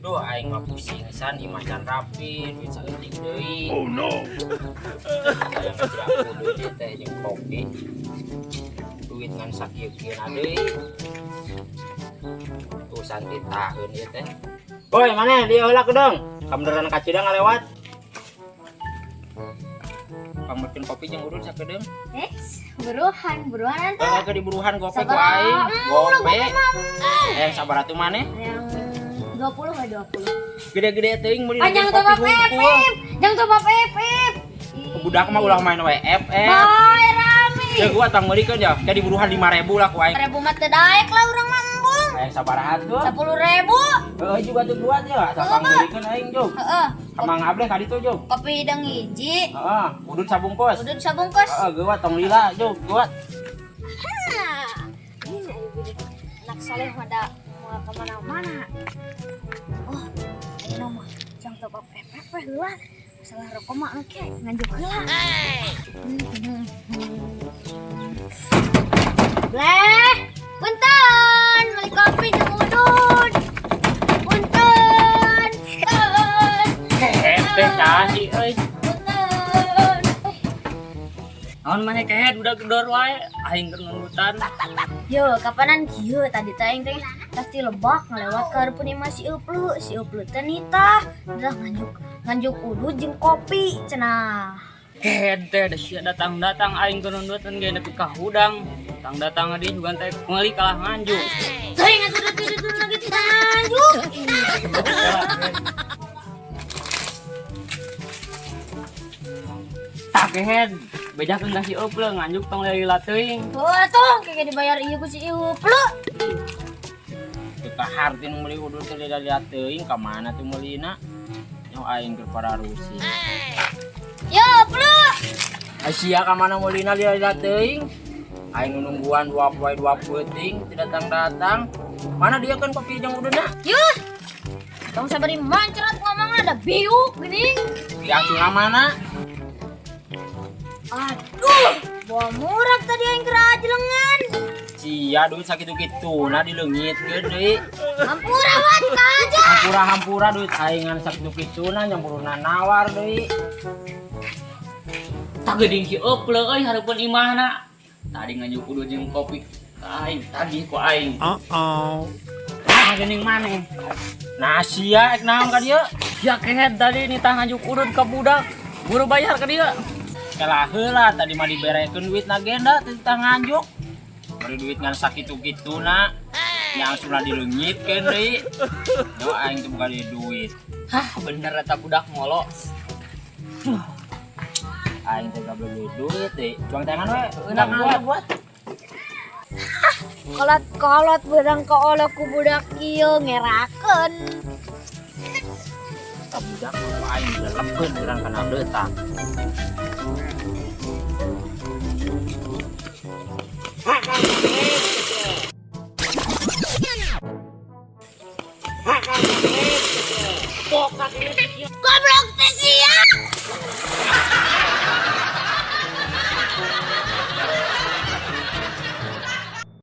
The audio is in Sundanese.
Duh, aing mah pusing san imah can rapi, duit saeutik deui. Oh no. Hayang aku duit teh jeung kopi. Duit ngan sakieu-kieuna deui. Tuh santi taheun ieu teh. Woi, mana dia heula kedeung? Kabeneran kacida ngalewat. Pangmeulkeun kopi jeung udud sakedeung. Eits, buruan, buruan atuh. Heeh, ke diburuhan gope ku Sabar. aing. Ulah Gope. Sabar atuh maneh. Yang 20 we 20. Gede-gede teuing meuli Panjang kopi top up hungkul. Ip. Jangan top up Ip, Ip. Budak mah ulah main we F F. Bae rame. Ya gua tang meulikeun ya, jadi buruhan 5000 lah ku aing. Ribu mah teu daek lah urang mah embung. Aing sabaraha tuh? 10.000. Heeh, juga tuh gua ya, asal pang meulikeun aing jog. Heeh. Ka Mang Ableh ka ditu jog. Kopi hidung hiji, Heeh, udud sabungkus. udud sabungkus. Heeh, gua tong lila jog, gua. Hah. Ini ayo gede. Anak soleh mah da moal kemana-mana. Oh, ayeuna mah jang top up FF we heula. Masalah rokok mah engke nganjuk heula. Bleh, punten, beli kopi jeung udud. Punten. Punten. Kehed teh casi euy. Punten. Naon maneh kehed udah gedor wae aing keur nundutan. Yo, kapanan kieu tadi teh aing teh pasti lebak ngelewat ka hareupeun imah si Euplu, si Euplu teh nitah. Dah nganjuk nganjuk udud jeung kopi cenah. Kehed teh da sia datang-datang aing keur nundutan ge nepi ka hudang. Datang-datang di juga teh meuli kalah nganjuk. Teuing atuh da kieu lagi teh nganjuk. Tah kehed, bejakeun ka si Euplu nganjuk tong lila teuing. Oh, atuh kayak dibayar ieu ku si Euplu. Teu kaharti nu meuli udud teh lila teuing ka mana tuh meulina? Nyaho aing keur pararusi. Yo, Plu. Asia ka mana meulina lila teuing? Aing nu nungguan dua poe dua peuting teu datang-datang. Mana dia kan kopi jeung ududna? Yuh. Tong sabari mancret ngomongna da biuk geuning. Di angsunna mana? Aduh, bawa murah tadi aing keur ajelengan. Sia duit sakitu-kituna dileungitkeun deui. Hampura wat ka aja. Hampura-hampura duit aing ngan sakitu-kituna nyamburuna nawar deui. Tah geuning si Euplu euy hareupeun imahna. Tadi nganjuk udud jeung kopi ka aing, tagih ku aing. Uh-oh. Ah geuning maneh. Nah sia ek naon ka dieu? Ya kehed tadi nitah nganjuk udud ka budak. Buru bayar ka dia. Kalah heula tadi mah diberekeun duit na genda teu titah nganjuk. Bari duit ngan sakitu-kituna. Nya langsung dileungitkeun deui. Yo aing teu boga duit. Hah, bener eta budak ngolo. Aing teh gak beli duit deui. Cuang tangan we. Enak Tangan buat. Kolot-kolot beurang ka ku budak ieu ngerakeun. Ka budak mah aing dilelepkeun urang kana deutang. Goblok teh sia.